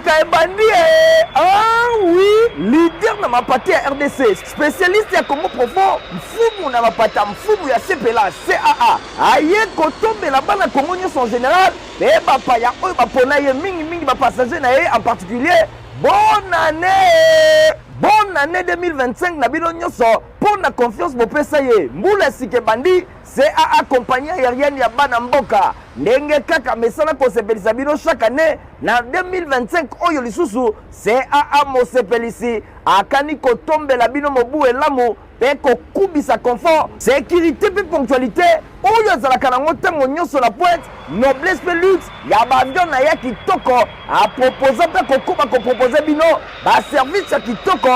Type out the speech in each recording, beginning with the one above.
sika ebandi eh! Ah oui, leader na mapate ya RDC, spécialiste ya Congo profond, mfumu na mapata, mfumu ya CPLA, CAA. Aye kotombela bana Congo nyonso en général mpe bapaya oyo bapona ye mingimingi bapassager na ye en particulier. Bonne année! Bonne année 2025 na bino nyonso mpo na confiance bopesa ye. Mbula ya sika ebandi, CAA compagnie aérienne ya bana mboka ndenge kaka mesana kosepelisa bino chaque année na 2025 oyo lisusu CAA mosepelisi akani kotombela bino mobu elamu mpe kokubisa confort, securite mpe ponctualité oyo azalaka nango ntango nyonso na pointe, noblesse mpe luxe ya baavion na ya kitoko. Aproposa mpe akokoba kopropose bino baservice ya kitoko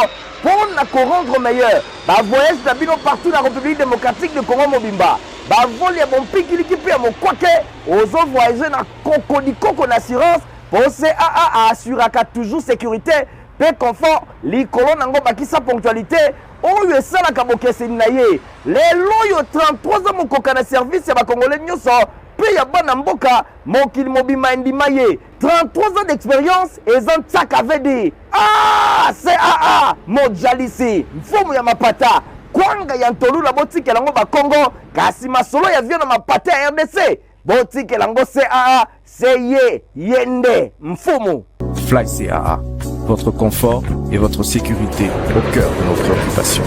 mpo na korendre meilleur bavoyage na bino partout na République démocratique de Congo mobimba. Bavole ya bompikiliki mpe ya mokwake, ozo voyage na kokodikoko na assurance mpo CAA aassuraka toujours sécurité mpe confort likolo nango, bakisa ponctualité oyo esalaka bokeseni na ye. Lelo oyo 33 ans mokoka na service ya bakongole nyonso mpe ya bana mboka mokili mobimba endima ye. 33 ans d'expérience eza ntsaka vd. Ah, CAA mojalisi mfumu ya mapata kwanga ya ntolula, botikela yango bakongo, kasi masolo ya vio na mapata ya RDC botikela yango CAA, se ye ye nde mfumu. Fly CAA, votre confort et votre sécurité au cœur de nos préoccupations.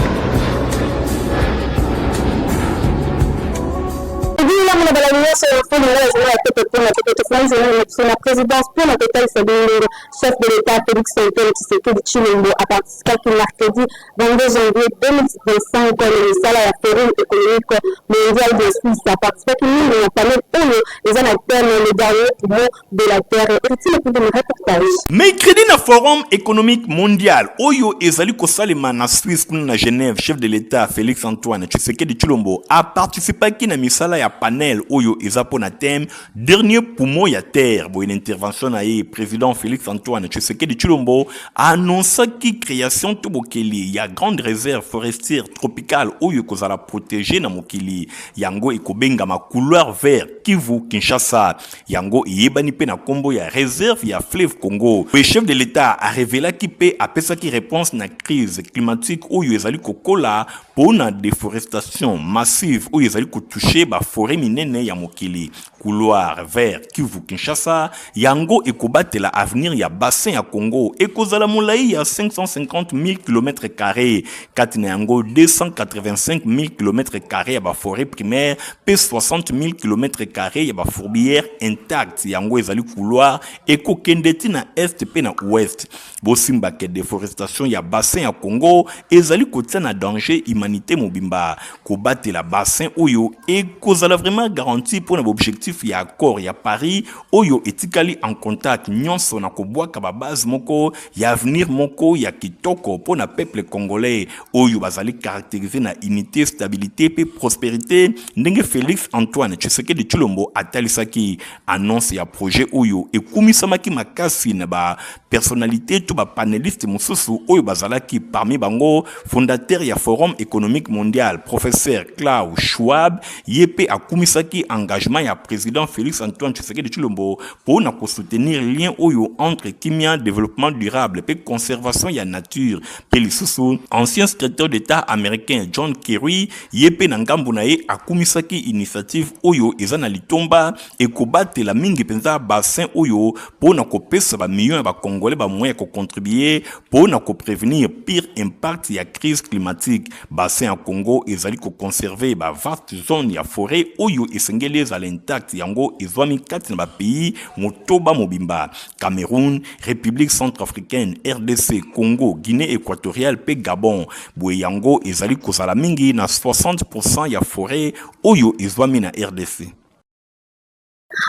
Bilamu na balandi nyonso ya mfumu ngai nazali ya pepe mpona pepe tofandi zela na biso na présidence mpona kotalisa bino ndenge chef de l'État Félix Antoine Tshisekedi Tshilombo aparticipaki mercredi 22 janvier 2025 na misala ya Forum économique mondial de Suisse. Aparticipaki mingi na panel oyo eza na thème le dernier poumon de la terre. Héritier Mokunda na reportage. Mercredi na Forum économique mondial oyo ezali kosalema na Suisse kuna na Genève, chef de l'État Félix Antoine Tshisekedi Tshilombo aparticipaki na misala ya panel oyo eza mpo na thème dernier poumon ya terre. Boye na intervention na ye, président Félix Antoine Tshisekedi Tshilombo annonçaki création to bokeli ya grande réserve forestière tropicale oyo ekozala protégée na mokili. Yango ekobengama couloir vert Kivu Kinshasa. Yango eyebani mpe na nkombo ya réserve ya fleuve Congo. Boye chef de l'État arevelaki mpe apesaki réponse na crise climatique oyo ezali kokola mpo na déforestation massive oyo ezali kotouche baforêt minene ya mokili. Couloir vert Kivu Kinshasa yango ekobatela avenir ya bassin ya Congo. Ekozala molai ya 550 000 km carré, kati na yango 285 000 km carré ya baforêt primaire mpe 60 000 km carré ya bafourbière intact. Yango ezali couloir ekokende ti na est mpe na ouest. Bosimbake déforestation ya bassin ya Congo ezali kotia na danger humanité mobimba. Kobatela bassin oyo ekozala vraiment garantie mpo na baobjectif ya accord ya Paris oyo etikali en contact nyonso na kobwaka babase moko ya avenir moko ya kitoko mpo na peuple congolais oyo bazali caractérisé na unité, stabilité mpe prospérité, ndenge Félix Antoine Tshisekedi Tshilombo atalisaki. Annonce ya projet oyo ekumisamaki makasi na bapersonnalité to bapanéliste mosusu oyo bazalaki, parmi bango fondateur ya Forum économique mondial, professeur Klaus Schwab. Ye mpe akumisaki engagement ya président Félix Antoine Tshisekedi Tshilombo mpo na kosoutenir lien oyo entre kimia, développement durable mpe conservation ya nature. Mpe lisusu ancien secrétaire d'État américain John Kerry, ye mpe na ngambo na ye akumisaki initiative oyo eza na litomba ekobatela mingi mpenza bassin oyo mpo na kopesa bamillion ya bacongolais bamoyen ya kocontribue mpo na koprévenir pire impact ya crise climatique. Bassin ya Congo ezali koconserve bavaste zone ya forêt oyo esengeli ezala intact. Yango ezwami kati na bapays 8 mobimba: Cameroun, République centrafricaine, RDC Congo, Guinée équatoriale mpe Gabon. Boye yango ezali kozala mingi na 60 ya forêt oyo ezwami na RDC.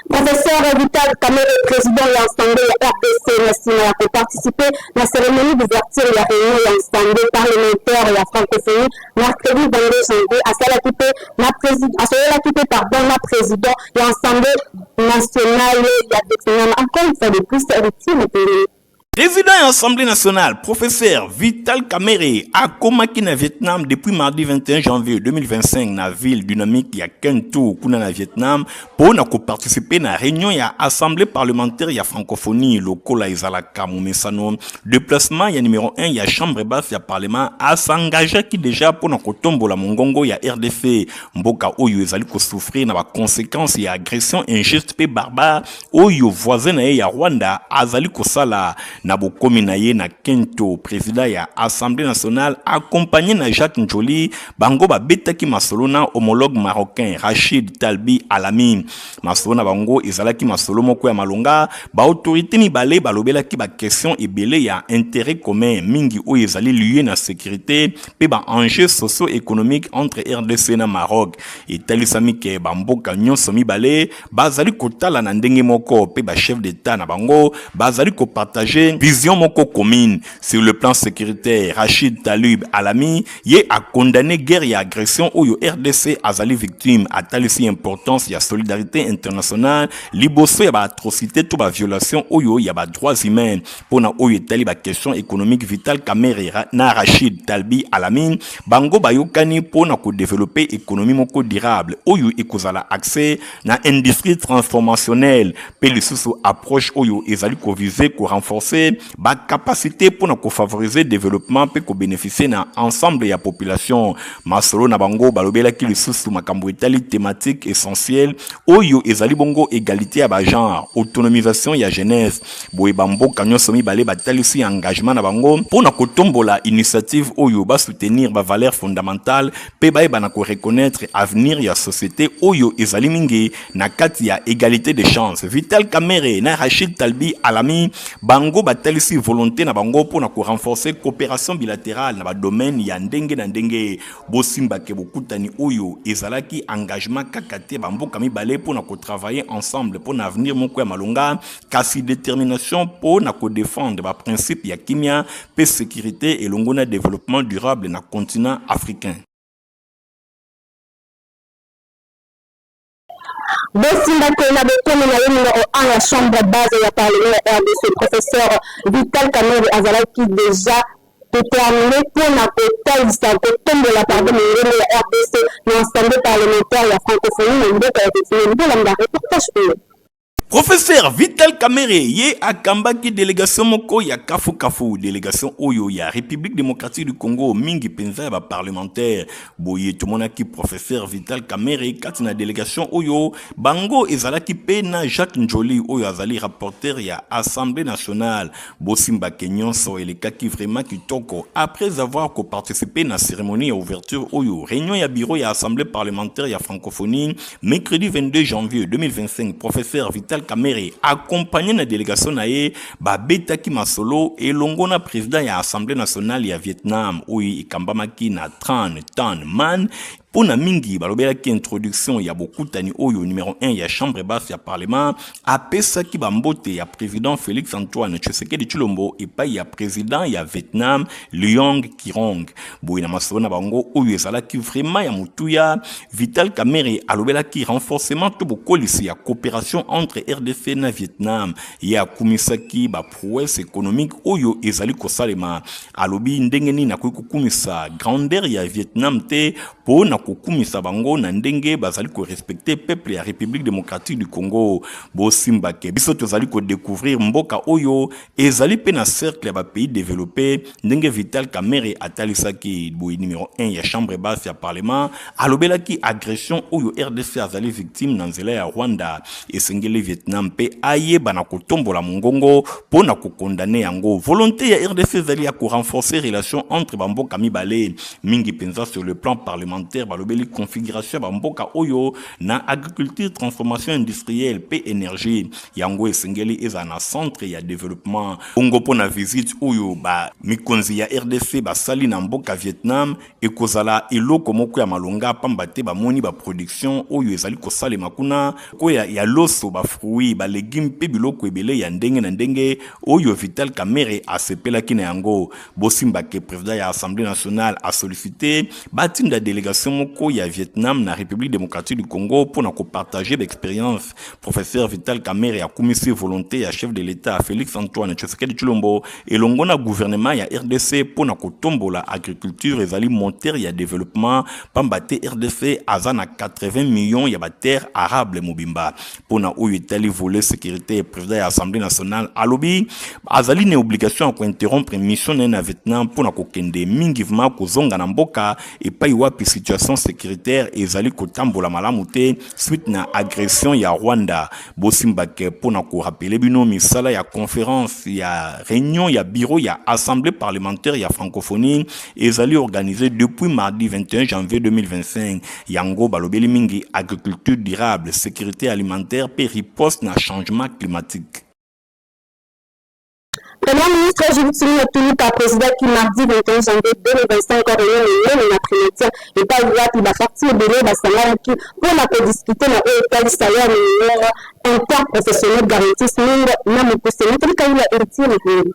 Professeur Vital Kamerhe, président ya Assemblée ya RDC, na nsima ya koparticipe na cérémonie d'ouverture ya réunion ya Assemblée parlementaire ya francophonie mercredi 22 janvier, asalaki mpe na asololaki mpe, pardon, na président ya Assemblée nationale ya Vietnam. Encore une fois de plus, Héritier Mopele. Président ya Assemblée nationale, professeur Vital Kamerhe akomaki na Vietnam depuis mardi 21 janvier 2025 na ville dynamique ya Cần Thơ kuna na Vietnam mpo na koparticiper na réunion ya Assemblée parlementaire ya francophonie. Lokola ezalaka momesano, déplacement ya numéro 1 ya chambre basse ya parlement as'engageaki déjà mpo na kotombola mongongo ya RDC, mboka oyo ezali kosouffrir na baconséquence ya agression injuste mpe barbare oyo voisin na ye ya Rwanda azali kosala. Na bokomi na ye na Cần Thơ, président ya Assemblée nationale accompagné na Jacques Ndjoli, bango babetaki masolo na homologue marocain Rachid Talbi Alami. Masolo na bango ezalaki masolo moko ya malonga. Baautorité mibale balobelaki baquestion ebele ya intérêt commun, mingi oyo ezali lié na sécurité mpe baenjeu socio-économique entre RDC na Maroc. Etalisami ke bamboka nyonso mibale bazali kotala na ndenge moko mpe bachef d'État na bango bazali kopartage vision moko commune. Sur le plan sécuritaire, Rachid Talib Alami ye acondamné guerre ya agression oyo RDC azali victime. Atalisi importance ya solidarité internationale liboso ya baatrocité to baviolation oyo ya badroits humains. Mpona oyo etali baquestion économique, Vital Kamerhe na Rachid Talbi Alami bango bayokani mpona kodévelopper économie moko durable oyo ekozala axée na industrie transformationnelle, mpe lisusu approche oyo ezali koviser korenforcer bacapacité mpona kofavoriser développement mpe kobénéficier na ensemble ya population. Masolo na bango balobelaki lisusu makambo etali thématique essentielle oyo ezali bongo égalité ya bagenre, autonomisation ya jeunesse. Boye bamboka nyonso mibale batalisi engagement na bango mpona kotombola initiative oyo basoutenir bavaleur fondamentale mpe bayeba na koreconnaître avenir ya société oyo ezali mingi na kati ya égalité de chance. Vital Kamerhe na Rachid Talbi Alami bango batalisi volonté na bango mpona korenforcer coopération bilatérale na badomaine ya ndenge na ndenge. Bosimbake bokutani oyo ezalaki engagement kaka te bamboka mibale mpona kotravailler ensemble mpona avenir moko ya malonga, kasi détermination mpo na kodéfendre baprincipe ya kimia mpe sécurité elongo na développement durable na continent africain. Bosimbake na bokomi na ye numéro 1 ya chambre basse ya parlement ya RDC, professeur Vital Kamerhe azalaki déjà déterminé mpona kotalisa, kotombola, pardon, mongongo ya RDC na Assemblée parlementaire ya francophonie na mboka ya Vietnam. Bolanda reportage oyo. Professeur Vital Kamerhe ye akambaki délégation moko ya kafukafu, délégation oyo ya République démocratique du Congo, mingi mpenza ya baparlementaire. Boye tomonaki professeur Vital Kamerhe kati na délégation oyo. Bango ezalaki mpe na Jacques Ndjoli oyo azali rapporteur ya Assemblée nationale. Bosimbake nyonso elekaki vraiment kitoko. Après avoir koparticiper na cérémonie ya ouverture oyo réunion ya bureau ya Assemblée parlementaire ya francophonie mercredi 22 janvier 2025, professeur Vital Kamerhe accompagné na délégation na ye babetaki masolo elongo na président ya Assemblée nationale ya Vietnam oyo ekambamaki na Tran Tan Man. Mpo na mingi balobelaki introduction ya bokutani oyo numéro 1 ya chambre basse ya parlement apesaki bambote ya président Félix Antoine Tshisekedi Tshilombo epai ya président ya Vietnam Luong Kirong. Boye na masolo na bango oyo ezalaki vraiment ya motuya, Vital Kamerhe alobelaki renforcement to bokolisi ya coopération entre RDC na Vietnam. Ye akumisaki baprouesse économique oyo ezali kosalema. Alobi ndenge nini akoki kokumisa grandeur ya Vietnam te mpo na kokumisa bango na ndenge bazali korespecter peuple ya République démocratique du Congo. Bosimbake biso tozali kodécouvrir mboka oyo ezali mpe na cercle ya bapays développé, ndenge Vital Kamerhe atalisaki. Boye numéro 1 ya chambre basse ya parlement alobelaki agression oyo RDC azali victime na nzela ya Rwanda. Esengeli Vietnam mpe ayeba na kotombola mongongo mpo na kocondamner yango. Volonté ya RDC ezali ya korenforcer relation entre bamboka mibale, mingi mpenza sur le plan parlementaire. Balobeli configuration ya bamboka oyo na agriculture, transformation industrielle mpe énergie. Yango esengeli ezala na centre ya développement. Bongo mpo na visite oyo bamikonzi ya RDC basali na mboka Vietnam, ekozala eloko moko ya malonga, pamba te bamoni baproduction oyo ezali kosalema kuna koya ya loso, bafruit, balégume mpe biloko ebele ya ndenge na ndenge oyo Vital Kamerhe asepelaki na yango. Bosimbake président ya Assemblée nationale asollicité batinda délégation. moko ya Vietnam na République démocratique du Congo mpo na kopartager baexpérience. Professeur Vital Kamerhe akumisi volonté ya chef de l'État Félix Antoine Tshisekedi Tshilombo elongo na gouvernement ya RDC mpo na kotombola agriculture ezali moteur ya développement, pamba te RDC aza na 80 millions ya baterre arable mobimba. Mpo na oyo etali volet sécurité, président ya Assemblée nationale alobi azali na obligation ya kointerrompre mission na ye na Vietnam mpo na kokende mingi vraiment kozonga na mboka epai wapi situation sécuritaire ezali kotambola malamu te suite na agression ya Rwanda. Bosimbake mpo na korappeler bino misala ya conférence ya réunion ya bureau ya Assemblée parlementaire ya francophonie ezali organisé depuis mardi 21 janvier 2025. Yango balobeli mingi agriculture durable, sécurité alimentaire mpe riposte na changement climatique. Premier ministre Judith Suminwa Tuluka présidaki mardi 21 janvier 2025 réunion monene na primature, epai wapi baparti ebele basanganaki mpona kodiscuter na oyo etali salaire minimum interprofessionnel garanti, SMIG na mokuse. Motolikayula Héritier Mokolo.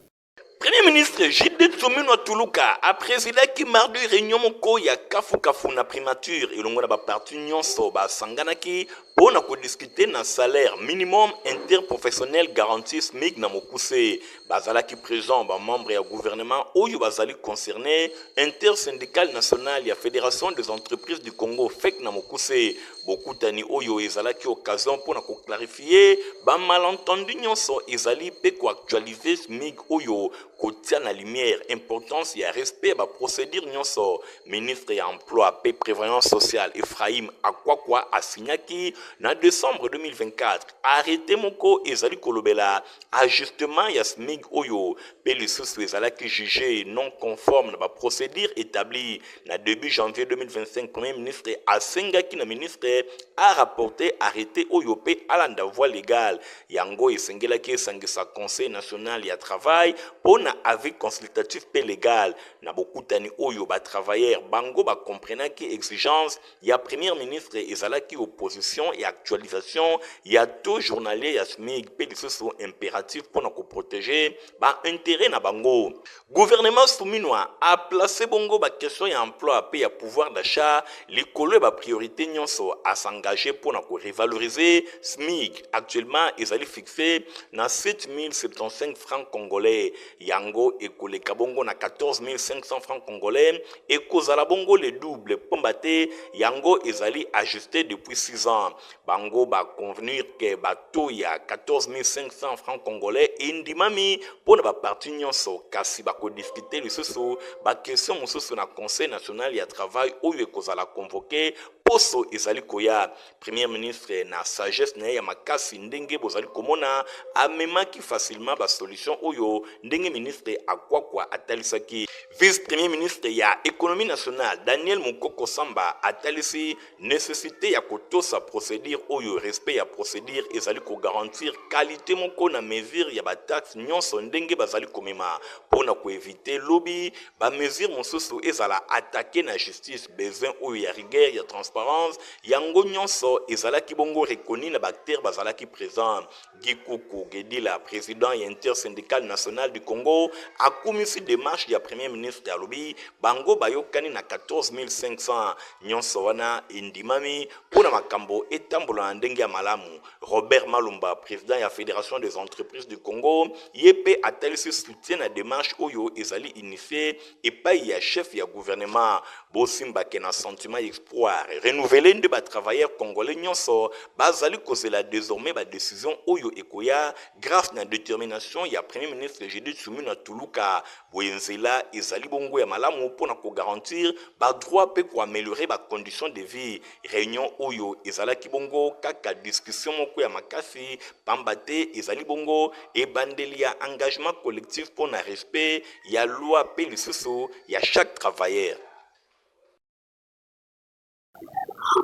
Premier ministre Judith Suminwa Tuluka aprésidaki mardi réunion moko ya kafukafu na primature elongo na baparti nyonso basanganaki mpo na kodiscuter na salaire minimum interprofessionnel garanti, SMIG na mokuse. Bazalaki présent bamembre ya gouvernement oyo bazali concerné, intersyndical national ya Fédération des entreprises du Congo, FEC na mokuse. Bokutani oyo ezalaki occasion mpo na koclarifier bamalentendu nyonso ezali mpe koactualiser SMIG oyo, kotia na lumière importance ya respect ya baprocédure nyonso. Ministre ya Emploi mpe Prévoyance sociale Ephraim Akwakwa asignaki na décembre 2024 arrêté moko ezali kolobela ajustement ya SMIG oyo mpe lisusu ezalaki jugé non conforme na baprocédure établie. Na début janvier 2025, premier ministre asengaki na ministre arapporter arrêté oyo mpe alanda voie légale. Yango esengelaki esangisa Conseil national ya travail mpo na avis consultatif mpe légal. Na bokutani oyo, batravailleur bango bakomprenaki exigence ya premier ministre ezalaki opposition ya actualisation ya taux journalier ya SMIG mpe lisusu impératif mpo na koprotéger baintérêt na bango. Gouvernement Suminwa aplace bongo baquestion ya emploi mpe ya pouvoir d'achat likolo ya bapriorité nyonso. Asengage mpo na korevaloriser SMIG. Actuellement ezali fixe na 7075 francs congolais. Yango ekoleka bongo na 14 500 francs congolais, ekozala bongo le double, pamba te yango ezali ajusté depuis 6 ans. Bango baconvenir ke bato ya 14 500 francs congolais endimami mpo na baparti nyonso, kasi bakodiscuter lisusu baquestion mosusu na Conseil national ya travail oyo ekozala convoqué poso ezali koya. Premier ministre, na sagesse na ye ya makasi, ndenge bozali komona, amemaki facilement basolution oyo ndenge ministre Akwakwa atalisaki. Vice premier ministre ya Économie nationale Daniel Mokoko Samba atalisi nécessité ya kotosa procédure oyo. Respect ya procédure ezali kogarantir qualité moko na mesure ya bataxe nyonso ndenge bazali komema, mpo na koéviter lobi bamesure mosusu ezala attaqué na justice. Besoin oyo ya rigueur, ya transparence, yango nyonso ezalaki bongo reconnu na baacteur bazalaki présent. Gikuku Gedila, président ya Intersyndical national du Congo, akumisi démarche ya premier ministre. Alobi bango bayokani na 14 500 nyonso wana endimami mpo na makambo etambola na ndenge ya malamu. Robert Malumba, président ya Fédération des entreprises du Congo, ye mpe atalisi soutien na démarche oyo ezali initié epai ya chef ya gouvernement. Bosimbake na sentiment ya espoir renouvelé nde batravailleur congolais nyonso bazali kozela désormais badécision oyo ekoya grâce na détermination ya premier ministre Judith Suminwa Tuluka. Boye nzela ezali bongo ya malamu mpona kogarantir badroit mpe koaméliorer bacondition de vie. Réunion oyo ezalaki bongo kaka discussion moko ya makasi, pamba te ezali bongo ebandeli ya engagement collectif mpo na respect ya loi mpe lisusu ya chaque travailleur.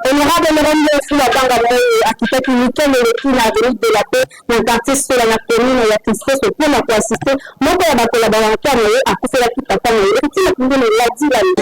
Honorable Laurent Fula Banga Moyo akitaki weekend eleki na avenue de la Paix, na quartier Sola, na commune ya Kisoso, mpona koassister moko ya bacollaborateur na ye akufelaki papa na ye. Etina pembeni Ladi Lami.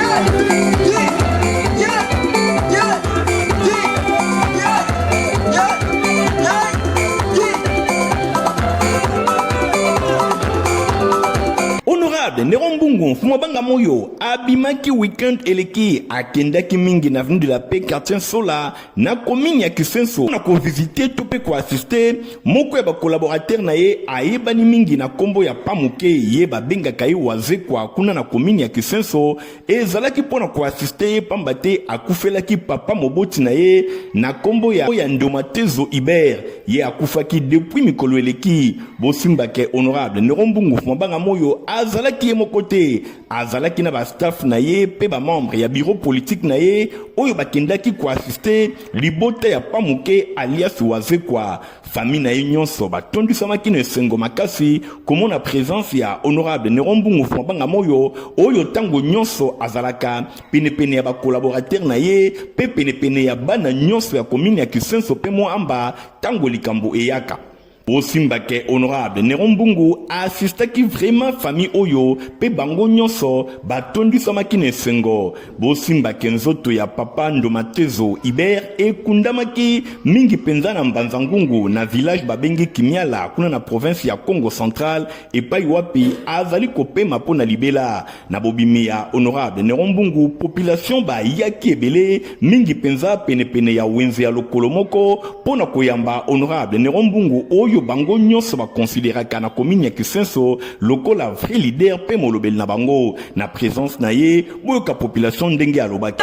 Honorable Neron. Mbungu Mfumu Banga Moyo abimaki weekend eleki, akendaki mingi na avenue de la Paix quartier Nsola na commune ya Kisenso na kovisite to mpe koassiste moko ya bacollaborateur na ye ayebani mingi na nkombo ya Pamuke, ye babengaka ye Wazekwa kuna na commune ya Kisenso. Ezalaki mpo na koassiste ye pamba te akufelaki papa moboti na ye na nkombo ya, ya Ndomatezo Hubert. Ye akufaki depuis mikolo eleki. Bosimba ke honorable Nero Mbungu Mabanga Moyo azalaki ye moko te, azalaki na ba staff na ye pe ba membre ya bureau politique na ye oyo bakendaki koassiste libota ya Pamuke alias Wazekwa. Famille na ye nyonso batondisamaki na esengo makasi komona presence ya honorable Nero Mbungu Mabanga Moyo oyo ntango nyonso azalaka penepene ya ba collaborateurs na ye pe penepene ya bana nyonso ya commune ya Kisenso pe Mont-Amba ntango likambo eyaka. Bosimba ke honorable Nero Mbungu a assistaki vraiment famille oyo pe bango nyonso batondisamaki na esengo. Bosimba ke nzoto ya papa Ndomatezo Hubert ekundamaki mingi penza na Mbanza Ngungu na village babengi Kimiala kuna na province ya Kongo Central epai wapi azali kopema mpo na libela. Na bobimi ya honorable Nero Mbungu, population bayaki ebele mingi penza penepene ya wenze ya lokolo moko mpo na koyamba honorable Nero Mbungu oyo bango nyonso bakonsideraka na commune ya Kisenso lokola vrai leader mpe molobeli na bango. Na presence na ye, boyoka population ndenge alobaki.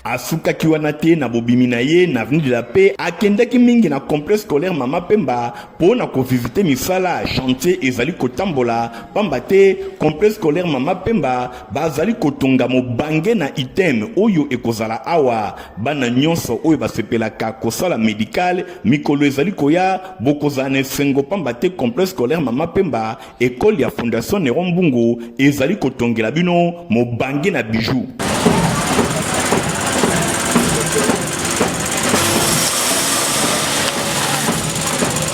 Asukaki wana te na bobimi na ye na avenue de la paix, akendaki mingi na complexe scolaire Mama Pemba mpo na kovisite misala chantier ezali kotambola, pamba te complexe scolaire Mama Pemba bazali kotonga mobange na item oyo ekozala awa. Bana nyonso oyo basepelaka kosala medical mikolo ezali koya bokozala na esengo pamba te complexe scolaire Mama Pemba, ecole ya Fondation Nero Mbungu ezali kotongela bino mobange na bijou.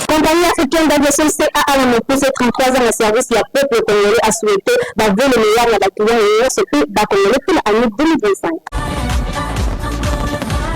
Compagnie africaine d'aviation CAA na mokuse 33 ans na service ya peuple congolais a souhaité ba vœux les meilleurs na ba clients nyonso mpe ba congolais mpo na année 2025.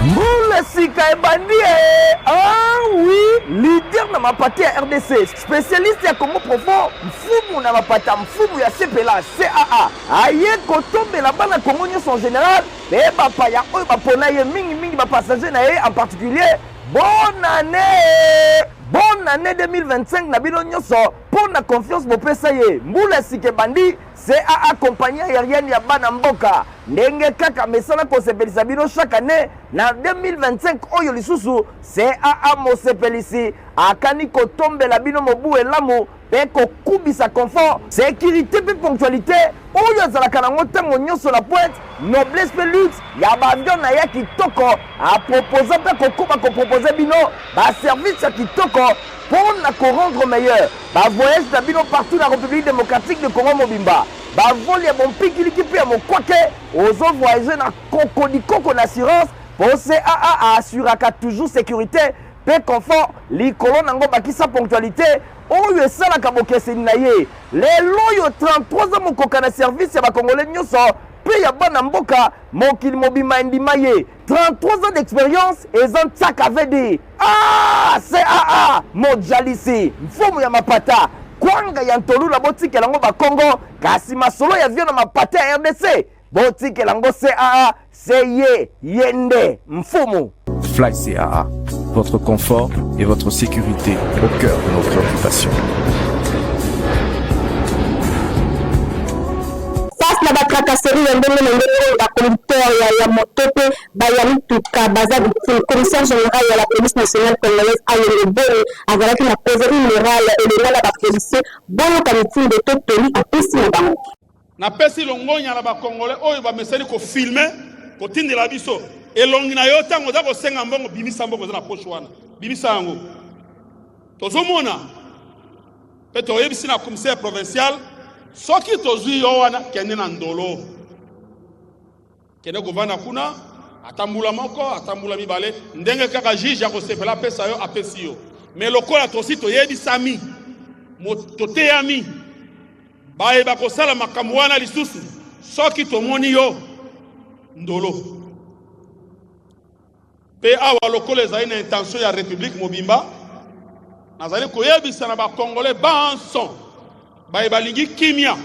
Mbula sika ebandi eh! Ah oui, leader na mapate ya RDC, spécialiste ya Congo profond, mfumu na mapata, mfumu ya CPLA, CAA, aye kotombela bana Congo nyonso en général mpe bapaya oyo bapona ye mingimingi bapassager na ye en particulier. Bonne année! Bonne année 2025 na bino nyonso mpo na confiance bopesa ye. Mbula ya sika ebandi, CAA compagnie aérienne ya bana mboka ndenge kaka mesana kosepelisa bino chaque année na 2025 oyo lisusu CAA mosepelisi akani kotombela bino mobu elamu mpe kokubisa confort, securite mpe ponctualite oyo azalaka nango ntango nyonso na pointe, noblesse mpe luxe ya baavion na ye kitoko. Aproposa mpe akokoba kopropose bino baservice ya kitoko mpo na korendre meilleur bavoyage na bino partout na République démocratique du Congo mobimba. Bavole ya bompikiliki mpe ya mokwake, ozo voyage na kokodikoko na assurance mpo CAA aassuraka toujours sécurité mpe confort likolo nango bakisa ponctualité oyo esalaka bokeseni na ye. Lelo oyo 33 ans mokoka na service ya bakongole nyonso mpe ya bana mboka mokili mobimba endima ye. 33 ans d'expérience eza ntsaka vd ah caa mojalisi mfumu ya mapata kwanga ya ntolula botikela yango bakongo kasi masolo ya vio na mapata ya rdc botikela yango caa se ye ye nde mfumu. Fly CAA, votre confort et votre sécurité au cœur de nos préoccupations. Face na ba tracasseries ya ndenge na ndenge oyo ba conducteurs ya ya moto mpe ba ya mituka baza victime, commissaire general ya la police nationale congolaise Alongo Boni azalaki na causerie morale elonga na ba policiers. Boyoka mitindo to toli apesi na bango. Napesi longonya na ba congolais oyo bamesani ko filmer, kotindela biso elongi na yo ntango oza kosenga mbongo. Bimisa mbongo eza na poche wana, bimisa yango tozomona. Mpe toyebisi na commissaire provincial, soki tozwi yo wana, kende na Ndolo, kende kovanda kuna ata mbula moko ata mbula mibale, ndenge kaka juge akosepela apesa yo, apesi yo. Mais lokola tosi toyebisami, toteyami. Baye bakosala makambo wana lisusu, soki tomoni yo ndolo. Mpe awa lokola ezali na intention ya Republique mobimba, nazali koyebisa na ba Congolais banso baye balingi kimia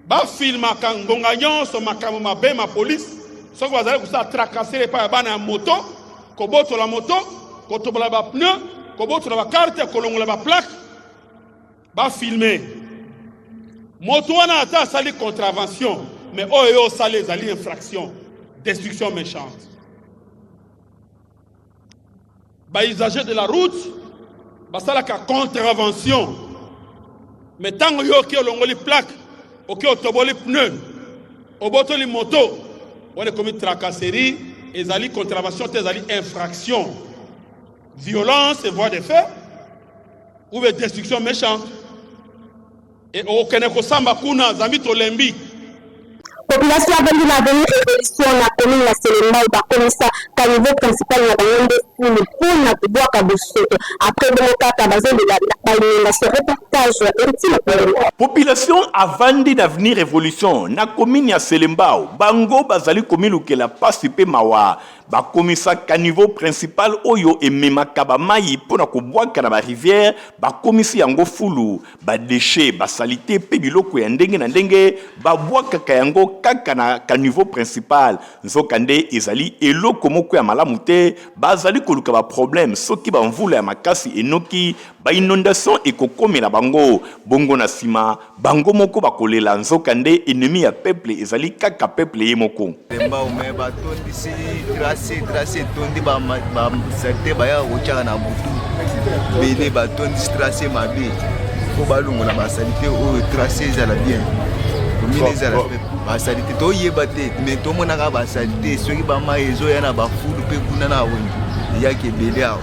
bafilmaka ngonga nyonso makambo mabe ma police soki bazali kosala tracasserie epai ya bana ya moto, kobotola moto, kotobola ba pneu, kobotola ba carte, kolongola ba plaque, ba filme moto wana ata asali contravention, mais oyo yo osali ezali infraction, destruction méchante. Ba usagers de la route basalaka contravention, mais ntango yo oki olongoli plaque, oki otoboli pneu, obotoli moto, wana ekomi tracasserie, ezali contravention te, ezali infraction, violence et voie de fait ou bien destruction méchante. Et okende kosamba kuna zambi tolembi. Population avandi na avenue Evolution na commune ya Selembao bakomisa caniveau principal na bango nde fulu mpo na kobwaka bosoto après bongo kaka bazolela ba inondation. Reportage ya Héritier Makolelo. Population avandi na avenue Revolution na commune ya Selembao bango bazali komilukela pasi pe mawa. Bakomisa caniveau principal oyo ememaka ba mayi mpo na kobwaka na ba rivières, bakomisi yango fulu. Ba dechets, ba salites mpe biloko ya ndenge na ndenge babwakaka yango kaka na caniveau principal. Nzokande ezali eloko moko ya malamu te, bazali koluka ba problèmes soki ba mvula ya makasi enoki, ba inondations ekokomela bango, bongo na sima Bango moko bakolela nzoka nde ennemi ya peuple ezali kaka peuple ye moko. Mbao me batondisi trace trace etondi ba salite bayaka kotyaka na butu bele batondisi trace mabe mpo balongola basalite oyo trace ezala bien komine ezala basalite toyeba te me tomonaka basalite soki bamai ezoya na bafulu mpe kuna na wenze eyaki ebele awa.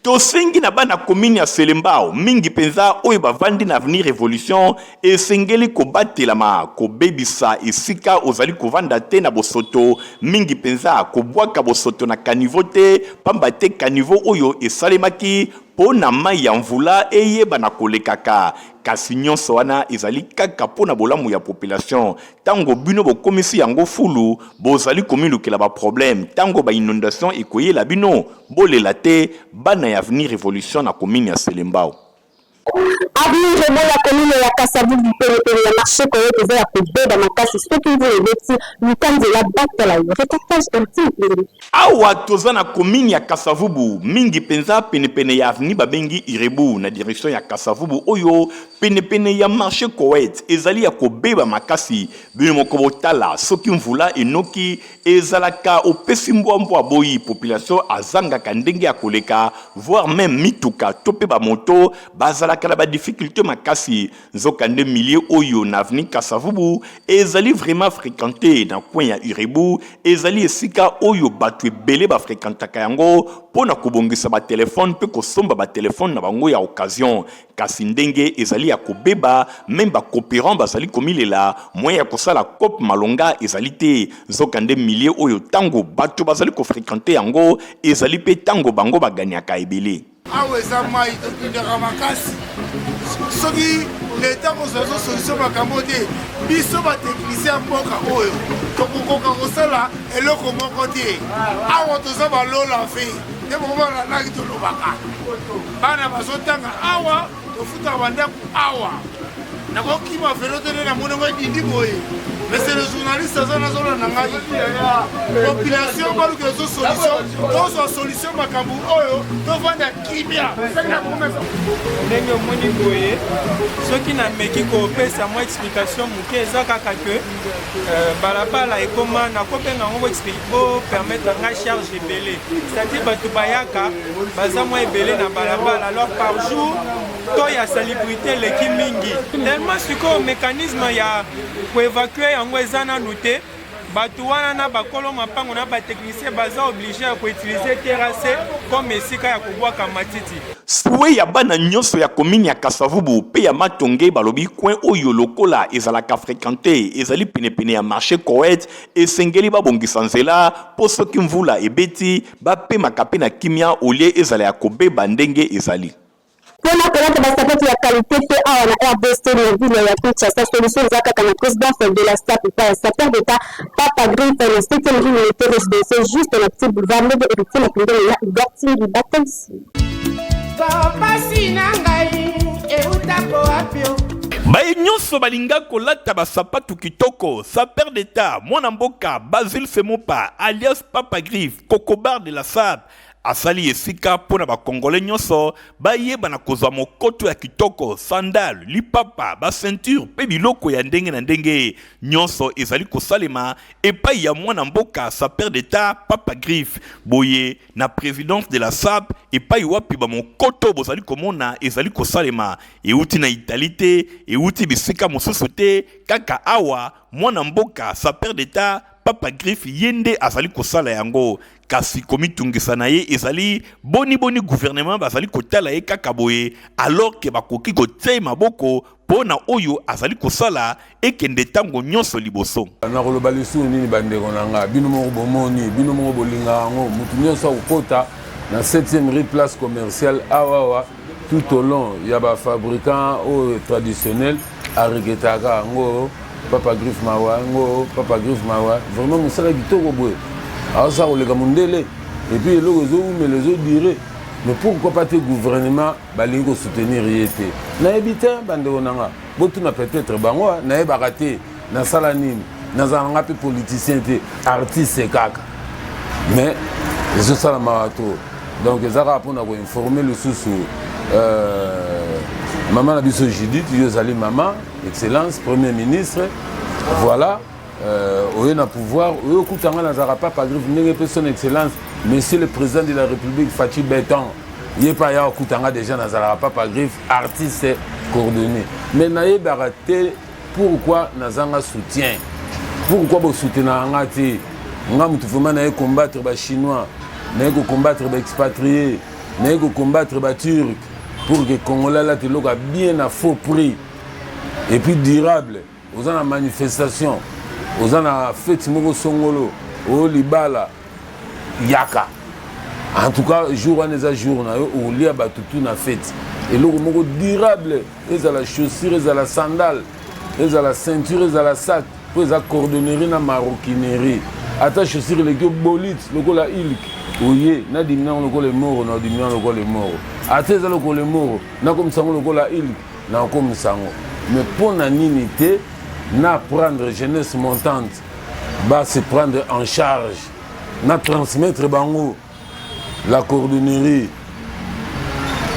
Tosengi na bana commune ya Selembao, mingi penza oyo bavandi na avenue Revolution, esengeli kobatelama, kobebisa esika ozali kovanda te na bosoto, mingi penza kobwaka bosoto na caniveau te, pamba te caniveau oyo esalemaki po na mayi ya mvula eyeba na kolekaka. Kasi nionso wana ezali kaka po na bolamu ya population. Tango bino bokomisi yango fulu, bozali komilukela ba problèmes tango ba inondations ekoyela bino. Bolela te bana ya avenue revolution na commune ya Selembao. Avenue Rebo ya commune ya Kasa-Vubu pene pene ya marche Koyote eza ya kobeba makasi soki mvula ebeti luka nzela batala yo. Reportage Hertine Ndele. Awa toza na commune ya Kasa-Vubu, mingi penza pene pene ya avenue babengi Irebu na direction ya Kasa-Vubu oyo pene pene ya marche Koweït ezali ya kobeba makasi. Bino moko botala soki mvula enoki Ezalaka opesi mbwa mbwa aboyi, population azangaka ndenge ya koleka voir meme mituka to pe ba moto bazalaka na ba difficultes makasi. Nzoka nde milieu oyo na avenue Kasa-Vubu ezali vraiment frequente na coin ya Urebu, ezali esika oyo batu ebele ba frequentaka yango po na kobongisa ba telephones pe kosomba ba telephones na bango ya occasion. Kasi ndenge ezali ya kobeba, meme ba cooperants bazali komilela, moyen ya kosala coop malonga ezali te. Nzoka nde milieu oyo tango bato bazali ko frequenter yango, ezali pe tango bango ba gagnaka ebele. Awa eza mayi tobundaka makasi soki leta akozwa zo solution makambo te biso ba technicien ya mboka oyo tokokoka kosala eloko moko te awa toza balola ve nde bokobalanaki tolobaka bana bazotanga awa tofutaka bandako awa nakokima velo te nde namoni yango edindi boye monsieur le journaliste aza nazolanda ngai population baluka ezo solution tozwa solution makambo oyo tovanda kimia ndenge omoni boye soki nameki kopesa mwa explication moke eza kaka ke euh, balabala ekoma nakobenga yango bo permettre nga charge ebele c'est-à-dire bato bayaka baza mwa ebele na balabala alors par jour to ya salubrité eleki mingi tellement sikoyo mécanisme ya koévacue yango eza nanu te bato wana na bakolo mapango na batechnicien baza oblige ya koutilize terrasse comme esika ya kobwaka matiti. Souhait ya bana nionso ya commune ya Kasa-Vubu pe ya Matonge balobi coin oyo lokola ezalaka frequente ezali pene pene ya marche Koweït esengeli babongisa nzela po soki mvula ebeti bapemaka pe na kimia au lieu ezala ya kobeba ndenge ezali. Mpo na kolata ba sapato ya qualite te awa na rdc na ville ya Kinshasa, solution eza kaka na presidence de la sape epai ya sapeur d'Etat Papa Griffe na septième rue Limete Residentiel juste na petit boulevard ndenge Heritier Makindele na Igor Tingi batalisi. Pasi na ngai eutako wapi o? Baye nyonso balinga kolata basapatu kitoko, sapeur d'Etat, mwana mboka Basile Semopa alias Papa Griffe, Kokobar de la Sape, Asali esika mpo na ba Congolais nyonso bayeba na kozwa mokoto ya kitoko, sandale, lipapa, ba ceinture mpe biloko ya ndenge na ndenge. Nyonso ezali kosalema epai ya mwana mboka sapeur d'Etat Papa Griffe. Boye na presidence de la sap epai wapi ba mokoto bozali komona ezali kosalema euti na Italie te, euti bisika mosusu te, kaka awa mwana mboka sapeur d'Etat Papa Griffe ye nde azali kosala yango. Kasi komitungisa na ye ezali boni boni gouvernement bazali kotala ye kaka boye alors que bakoki kotia ye maboko po na oyo azali kosala ekende tango nionso liboso. Nakoloba lisusu nini bandeko na nga? Bino moko bomoni, bino moko bolingaka yango. Moto nyonso akokota na 7e rue place commerciale awa awa tout au long ya ba fabricants oyo traditionnel aregretaka yango papa griffe mawa yango papa griffe mawa vraiment mosala kitoko boye aosala koleka mondele epuis eloko ezowumela ezodure mais pourquoi pas te gouvernement balingi kosoutenir ye te nayebi te bandeko na nga botuna peut-être bango nayebaka te nasala nini nazala nga mpe politicien te artiste kaka mais ezosala mawa to donc eza kaka mpona koinforme lisusu euh, mama na biso judith yo ozali mama excellence premier ministre voilà euh, oye na pouvoir oye okuta nga nazalaka papa griffe ndenge mpe son excellence monsieur le président de la république faci beton ye mpe aya okuta nga déjà nazalaka papa griffe artiste coordonné mais nayebaka te Pourquoi nazanga soutien? Pourquoi bo soutenaka nga te? Nga mutu vraiment naye combattre ba chinois, naye ko combattre ba expatriés, naye ko combattre ba turcs pour que congolais alata eloko ya bien na faux prix et puis durable. Oza na manifestation, oza na fete moko songolo, oyo libala yaka. En tout cas, jour wana eza jour na yo olia bato tout na fete. Eloko moko durable. Ezala chaussure, ezala sandale, ezala ceinture, ezala sac, po eza cordonnerie na maroquinerie. Ata chaussure eleki yo bolite lokola Hulk, oye na dimina yango lokola emoro, na dimina yango lokola emoro. Ata eza lokola emoro, nakomisa yango lokola Hulk, nakomisa yango. Mais mpo na nini te na prendre jeunesse montante ba se prendre en charge na transmettre bango La cordonnerie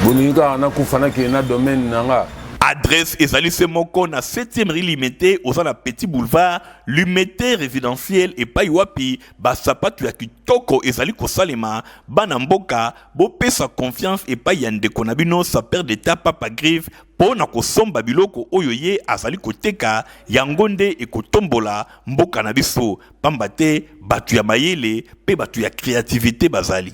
bolingi kaka nakufa nakende na domaine na nga. Adresse ezali se moko na 7e rue Limete oza na petit boulevard Limete residentiel epai wapi ba sapatu ya kitoko ezali kosalema bana mboka bopesa confiance epai ya ndeko na bino sapeur d'etat Papa Griffe po na kosomba biloko oyo ye azali koteka yango nde ekotombola mboka na biso pamba te bato ya mayele mpe bato ya creativite bazali.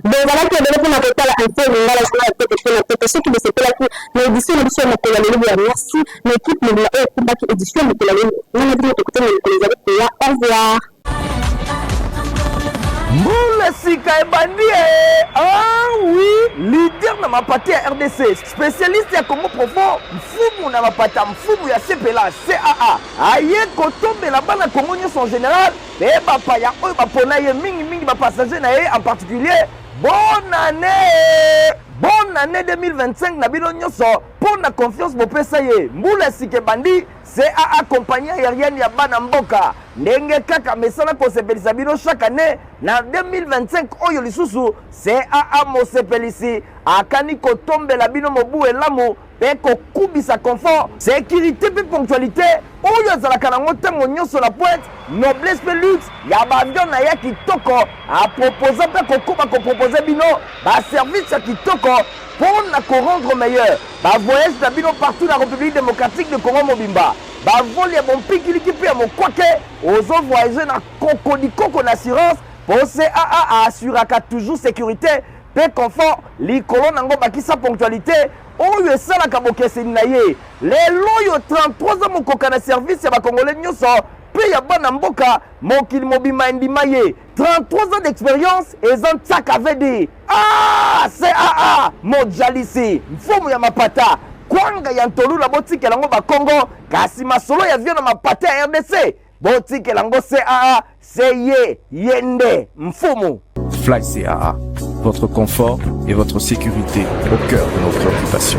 Bozalaki ebele mpo na kotala Info Lingala journal ya pete mpo na pete. Soki bosepelaki na edition na biso ya mokolo ya lelo, boya merci na equipe mobimba oyo ekumbaki edition ya mokolo ya lelo. Ngai na bino tokutani na mikolo ezali koya. Au revoir. Mbula sika ebandi eh! Ah oui, leader na mapate ya RDC, spécialiste ya Congo profond, mfumu na mapata, mfumu ya CPLA, CAA. Aye kotombela bana Congo nyonso en général mpe bapaya oyo bapona ye mingi mingi ba passager na ye en particulier. Bonne année! Bonne année 2025 na bino nyonso mpo na confiance bopesa ye. Mbula ya sika ebandi, CAA compagnie aérienne ya bana mboka. Ndenge kaka mesana kosepelisa bino chaque année na 2025 oyo lisusu CAA mosepelisi akani kotombela bino mobu elamu mpe kokubisa confort, securite mpe ponctualite oyo azalaka nango ntango nyonso na pointe, noblesse mpe luxe ya ba avion na ye kitoko. Aproposa mpe akokoba kopropose bino ba service ya kitoko mpo na ko rendre meilleur ba voyage na bino partout na Republique democratique du Congo mobimba. Ba vol ya bompikiliki mpe ya mokwake, ozo voyager na kokodikoko na assurance mpo CAA a assuraka toujours securite mpe confort likolo nango bakisa ponctualite oyo esalaka bokeseni na ye. Lelo oyo 33 ans mokoka na service ya ba congolais nyonso. mpe ya bana mboka, mokili mobimba endima ye. 33 ans d'experience eza ntsaka vd. Ah, CAA mojalisi mfumu ya mapata kwanga ya ntolula botikela yango bakongo, kasi masolo ya vio na mapata ya RDC botikela yango CAA se ye ye nde mfumu. Fly CAA, votre confort et votre sécurité au cœur de nos préoccupations.